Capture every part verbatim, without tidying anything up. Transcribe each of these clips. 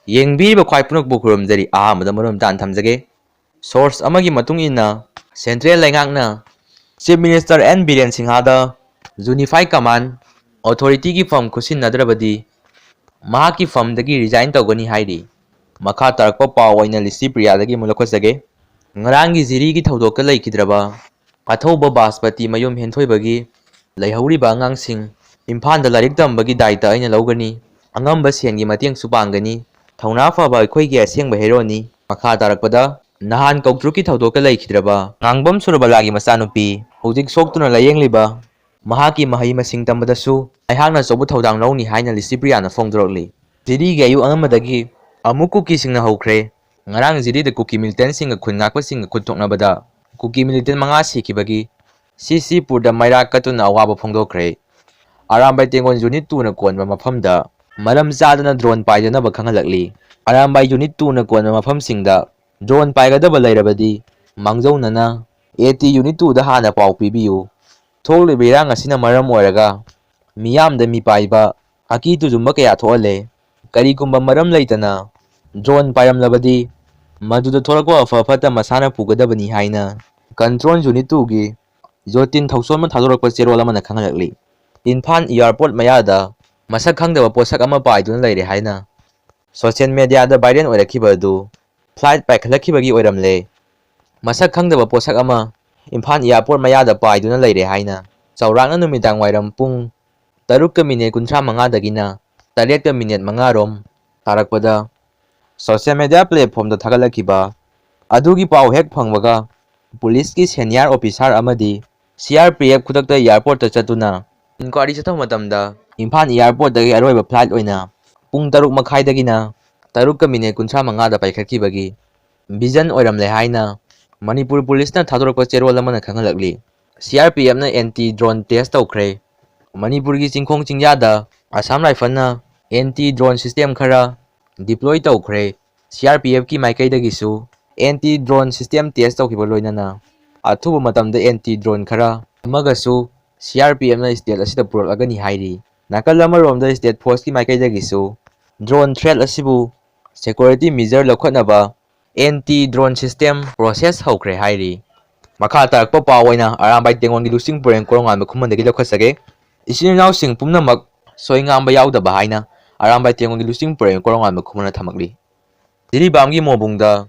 ꯌꯦꯡꯕꯤꯔꯤꯕ ꯈ꯭ꯋꯥꯏ ꯄꯨꯝꯅꯃꯛꯄꯨ ꯈꯨꯔꯨꯝꯖꯔꯤ꯫ ꯑꯍꯥꯟꯕꯗ ꯃꯔꯨꯞ ꯇꯥꯟ ꯊꯝꯖꯒꯦ꯫ Source ꯑꯃꯒꯤ ꯃꯇꯨꯡ ꯏꯟꯅ, Central ꯂꯩꯉꯥꯛꯅ Chief Minister N Biren ꯁꯤꯡꯍꯗ Unified Command Authority ꯒꯤ ꯐꯝ ꯈꯨꯠꯁꯤꯟꯅꯗ꯭ꯔꯕꯗꯤ ꯃꯍꯥꯛꯀꯤ ꯐꯝꯗꯒꯤ resign ꯇꯧꯒꯅꯤ ꯍꯥꯏꯔꯤ꯫ ꯃꯈꯥ ꯇꯥꯔꯛꯄ ꯄꯥꯎ ꯑꯣꯏꯅ ꯂꯤꯁꯤꯄ꯭ꯔꯤꯌꯥꯗꯒꯤ ꯑꯃꯨꯛ ꯂꯧꯈꯠꯆꯒꯦ꯫ ꯉꯔꯥꯡꯒꯤ ꯖꯤꯔꯤꯒꯤ ꯊꯧꯗꯣꯛꯇ ꯂꯩꯈꯤꯗ꯭ꯔꯕ ꯑꯊꯧꯕ ꯕꯥꯁꯄꯇꯤ ꯃꯌꯨꯝ ꯍꯦꯟꯊꯣꯏꯕꯒꯤ ꯂꯩꯍꯧꯔꯤꯕ ꯑꯉꯥꯡꯁꯤꯡ ꯏꯝꯐꯥꯜꯗ ꯂꯥꯏꯔꯤꯛ ꯇꯝꯕꯒꯤ ꯗꯥꯏꯇ ꯑꯩꯅ ꯂꯧꯒꯅꯤ꯫ ꯑꯉꯝꯕ ꯁꯦꯟꯒꯤ ꯃꯇꯦꯡꯁꯨ ꯄꯥꯡꯒꯅꯤ꯫ ꯊꯧꯅꯥ ꯐꯕ ꯑꯩꯈꯣꯏꯒꯤ ꯑꯁꯦꯡꯕ ꯍꯦꯔꯣꯅꯤ꯫ ꯃꯈꯥ ꯇꯥꯔꯛꯄꯗ, ꯅꯍꯥꯟ ꯀꯧꯇ꯭ꯔꯨꯛꯀꯤ ꯊꯧꯗꯣꯛꯇ ꯂꯩꯈꯤꯗ꯭ꯔꯕ ꯉꯥꯡꯕꯝ ꯁꯨꯔꯕꯂꯥꯒꯤ ꯃꯆꯥꯅꯨꯄꯤ ꯍꯧꯖꯤꯛ ꯁꯣꯛꯇꯨꯅ ꯂꯥꯌꯦꯡꯂꯤꯕ ꯃꯍꯥꯛꯀꯤ ꯃꯍꯩ ꯃꯁꯤꯡ ꯇꯝꯕꯗꯁꯨ ꯑꯩꯍꯥꯛꯅ ꯑꯆꯧꯕ ꯊꯧꯗꯥꯡ ꯂꯧꯅꯤ ꯍꯥꯏꯅ ꯂꯤꯁꯤꯄ꯭ꯔꯤꯌꯥꯅ ꯐꯣꯡꯗꯣꯔꯛꯂꯤ꯫ ꯖꯤꯔꯤꯒꯤ ꯑꯌꯨꯛ ꯑꯉꯟꯕꯗꯒꯤ ꯑꯃꯨꯛ ꯀꯨꯀꯤꯁꯤꯡꯅ ꯍꯧꯈ꯭ꯔꯦ꯫ ꯉꯔꯥꯡ ꯖꯤꯔꯤꯗ ꯀꯨꯀꯤ militantꯁꯤꯡꯒ ꯈꯨꯟ ꯉꯥꯛꯄꯁꯤꯡꯒ ꯈꯨꯠ ꯊꯣꯛꯅꯕꯗ ꯀꯨꯀꯤ militant ꯃꯉꯥ ꯁꯤꯈꯤꯕꯒꯤ ꯁꯤꯁꯤꯄꯨꯔꯗ ꯃꯩꯔꯥ ꯀꯠꯇꯨꯅ ꯑꯋꯥꯕ ꯐꯣꯡꯗꯣꯛꯈ꯭ꯔꯦ꯫ ꯑꯔꯥꯝꯕꯥꯏ ꯇꯦꯡꯒꯣꯜ Unit two ꯅ ꯀꯣꯟꯕ ꯃꯐꯝꯗ ꯃꯔꯝ ꯆꯥꯗꯅ drone ꯄꯥꯏꯗꯅꯕ ꯈꯪꯍꯜꯂꯛꯂꯤ꯫ ꯑꯔꯥꯝꯕꯥꯏ Unit two ꯅ ꯀꯣꯟꯕ ꯃꯐꯝꯁꯤꯡꯗ drone ꯄꯥꯏꯒꯗꯕ ꯂꯩꯔꯕꯗꯤ ꯃꯥꯡꯖꯧꯅꯅ AT Unit two ꯗ ꯍꯥꯟꯅ ꯄꯥꯎ ꯄꯤꯕꯤꯌꯨ꯫ ꯊꯣꯛꯂꯤꯕ ꯏꯔꯥꯡ ꯑꯁꯤꯅ ꯃꯔꯝ ꯑꯣꯏꯔꯒ ꯃꯤꯌꯥꯝꯗ ꯃꯤꯄꯥꯏꯕ, ꯑꯀꯤ ꯇꯨꯖꯨꯡꯕ ꯀꯌꯥ ꯊꯣꯛꯍꯜꯂꯦ꯫ ꯀꯔꯤꯒꯨꯝꯕ ꯃꯔꯝ ꯂꯩꯇꯅ drone ꯄꯥꯏꯔꯝꯂꯕꯗꯤ ꯃꯗꯨꯗ ꯊꯣꯛꯂꯛꯄ ꯑꯐ ꯐꯠꯇ ꯃꯁꯥꯅ ꯄꯨꯒꯗꯕꯅꯤ ꯍꯥꯏꯅ Control Unit two ꯒꯤ ꯖꯣꯇꯤꯟ ꯊꯧꯁꯣꯟꯅ ꯊꯥꯗꯣꯔꯛꯄ ꯆꯦꯔꯣꯜ ꯑꯃꯅ ꯈꯪꯍꯜꯂꯛꯂꯤ꯫ ꯏꯝꯐꯥꯜ airport ꯃꯌꯥꯗ ꯃꯁꯛ ꯈꯪꯗꯕ ꯄꯣꯠꯁꯛ ꯑꯃ ꯄꯥꯏꯗꯨꯅ ꯂꯩꯔꯦ ꯍꯥꯏꯅ social media ꯗ viral ꯑꯣꯏꯔꯛꯈꯤꯕ ꯑꯗꯨ flight ꯄꯥꯏꯈꯠꯂꯛꯈꯤꯕꯒꯤ ꯑꯣꯏꯔꯝꯂꯦ꯫ ꯃꯁꯛ ꯈꯪꯗꯕ ꯄꯣꯠꯁꯛ ꯑꯃ ꯏꯝꯐꯥꯜ airport ꯃꯌꯥꯗ ꯄꯥꯏꯗꯨꯅ ꯂꯩꯔꯦ ꯍꯥꯏꯅ ꯆꯥꯎꯔꯥꯛꯅ ꯅꯨꯃꯤꯗꯥꯡ ꯋꯥꯏꯔꯝ ꯄꯨꯡ ꯇꯔꯨꯛꯀ minute ꯀꯨꯟꯊ꯭ꯔꯥ ꯃꯉꯥꯗꯒꯤꯅ ꯇꯔꯦꯠꯀ minute ꯃꯉꯥ ꯔꯣꯝ ꯇꯥꯔꯛꯄꯗ social media platform ꯗ ꯊꯥꯒꯠꯂꯛꯈꯤꯕ ꯑꯗꯨꯒꯤ ꯄꯥꯎ ꯍꯦꯛ ꯐꯪꯕꯒ ꯄꯨꯂꯤꯁꯀꯤ senior officer ꯑꯃꯗꯤ CRPF ꯈꯨꯗꯛꯇ airport ꯇ ꯆꯠꯇꯨꯅ inquiry ꯆꯠꯊꯕ ꯃꯇꯝꯗ ꯏꯝꯐꯥꯜ airport ꯇꯒꯤ ꯑꯔꯣꯏꯕ flight ꯑꯣꯏꯅ ꯄꯨꯡ ꯇꯔꯨꯛ ꯃꯈꯥꯏꯗꯒꯤꯅ ꯇꯔꯨꯛꯀ minute ꯀꯨꯟꯊ꯭ꯔꯥ ꯃꯉꯥꯗ ꯄꯥꯏꯈꯠꯈꯤꯕꯒꯤ vision ꯑꯣꯏꯔꯝꯂꯦ ꯍꯥꯏꯅ ꯃꯅꯤꯄꯨꯔ ꯄꯨꯂꯤꯁꯅ ꯊꯥꯗꯣꯔꯛꯄ ꯆꯦꯔꯣꯜ ꯑꯃꯅ ꯈꯪꯍꯜꯂꯛꯂꯤ꯫ CRPF ꯅ anti drone test ꯇꯧꯈ꯭ꯔꯦ꯫ ꯃꯅꯤꯄꯨꯔꯒꯤ ꯆꯤꯡꯈꯣꯡ ꯆꯤꯡꯌꯥꯗ Assam Rifles ꯅ anti drone system ꯈꯔ deploy ꯇꯧꯈ꯭ꯔꯦ꯫ CRPF ꯀꯤ ꯃꯥꯏꯀꯩꯗꯒꯤꯁꯨ anti drone system test ꯇꯧꯈꯤꯕ ꯂꯣꯏꯅꯅ ꯑꯊꯨꯕ ꯃꯇꯝꯗ anti drone ꯈꯔ ꯑꯃꯒꯁꯨ CRPF ꯅ state ꯑꯁꯤꯗ ꯄꯨꯔꯛꯂꯒꯅꯤ ꯍꯥꯏꯔꯤ꯫ ꯅꯥꯀꯜ ꯑꯃꯔꯣꯝꯗ state force ꯀꯤ ꯃꯥꯏꯀꯩꯗꯒꯤꯁꯨ drone threat ꯑꯁꯤꯕꯨ security measure ꯂꯧꯈꯠꯅꯕ anti drone system process ꯍꯧꯈ꯭ꯔꯦ ꯍꯥꯏꯔꯤ꯫ ꯃꯈꯥ ꯇꯥꯔꯛꯄ ꯄꯥꯎ ꯑꯣꯏꯅ ꯑꯔꯥꯝꯕꯥꯏ ꯇꯦꯡꯒꯣꯟꯒꯤ ꯂꯨꯆꯤꯡ ꯄꯨꯔꯦꯟ ꯀꯣꯔꯣꯉꯥꯟꯕ ꯈꯨꯃꯟꯗꯒꯤ ꯂꯧꯈꯠꯆꯒꯦ꯫ ꯏꯆꯤꯟ ꯏꯅꯥꯎꯁꯤꯡ ꯄꯨꯝꯅꯃꯛ ꯁꯣꯏ ꯉꯥꯝꯕ ꯌꯥꯎꯗꯕ ꯍꯥꯏꯅ ꯑꯔꯥꯝꯕꯥꯏ ꯇꯦꯡꯒꯣꯟꯒꯤ ꯂꯨꯆꯤꯡ ꯄꯨꯔꯦꯟ ꯀꯣꯔꯣꯉꯥꯟꯕ ꯈꯨꯃꯟꯅ ꯊꯝꯂꯛꯂꯤ꯫ ꯖꯤꯔꯤꯕꯥꯝꯒꯤ ꯃꯣꯕꯨꯡꯗ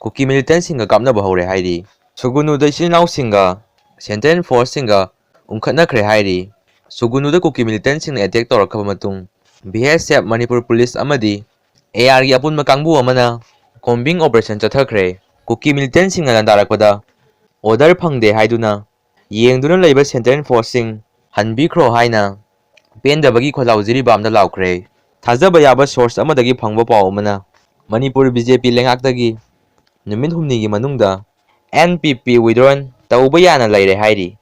ꯀꯨꯀꯤ militantꯁꯤꯡꯒ ꯀꯥꯞꯅꯕ ꯍꯧꯔꯦ ꯍꯥꯏꯔꯤ꯫ ꯁꯨꯒꯨꯅꯨꯗ ꯏꯆꯤꯟ ꯏꯅꯥꯎꯁꯤꯡꯒ central forceꯁꯤꯡꯒ ꯎꯪꯈꯠꯅꯈ꯭ꯔꯦ ꯍꯥꯏꯔꯤ꯫ ꯁꯨꯒꯨꯅꯨꯗ ꯀꯨꯀꯤ militantꯁꯤꯡꯅ attack ꯇꯧꯔꯛꯈ꯭ꯔꯕ ꯃꯇꯨꯡ BSF, ꯃꯅꯤꯄꯨꯔ ꯄꯨꯂꯤꯁ ꯑꯃꯗꯤ ARꯒꯤ ꯑꯄꯨꯟꯕ ꯀꯥꯡꯕꯨ ꯑꯃꯅ combing operation ꯆꯠꯊꯈ꯭ꯔꯦ꯫ ꯀꯨꯀꯤ militantꯁꯤꯡꯅ ꯂꯥꯟꯗꯥꯔꯛꯄꯗ order ꯐꯪꯗꯦ ꯍꯥꯏꯗꯨꯅ ꯌꯦꯡꯗꯨꯅ ꯂꯩꯕ central forceꯁꯤꯡ ꯍꯟꯕꯤꯈ꯭ꯔꯣ ꯍꯥꯏꯅ ꯄꯦꯟꯗꯕꯒꯤ ꯈꯣꯜꯂꯥꯎ ꯖꯤꯔꯤꯕꯥꯝꯗ ꯂꯥꯎꯈ꯭ꯔꯦ꯫ ꯊꯥꯖꯕ ꯌꯥꯕ source ꯑꯃꯗꯒꯤ ꯐꯪꯕ ꯄꯥꯎ ꯑꯃꯅ ꯃꯅꯤꯄꯨꯔ BJP ꯂꯩꯉꯥꯛꯇꯒꯤ ꯅꯨꯃꯤꯠ ꯍꯨꯝꯅꯤꯒꯤ ꯃꯅꯨꯡꯗ NPP withdrawn ꯇꯧꯕ ꯌꯥꯅ ꯂꯩꯔꯦ ꯍꯥꯏꯔꯤ꯫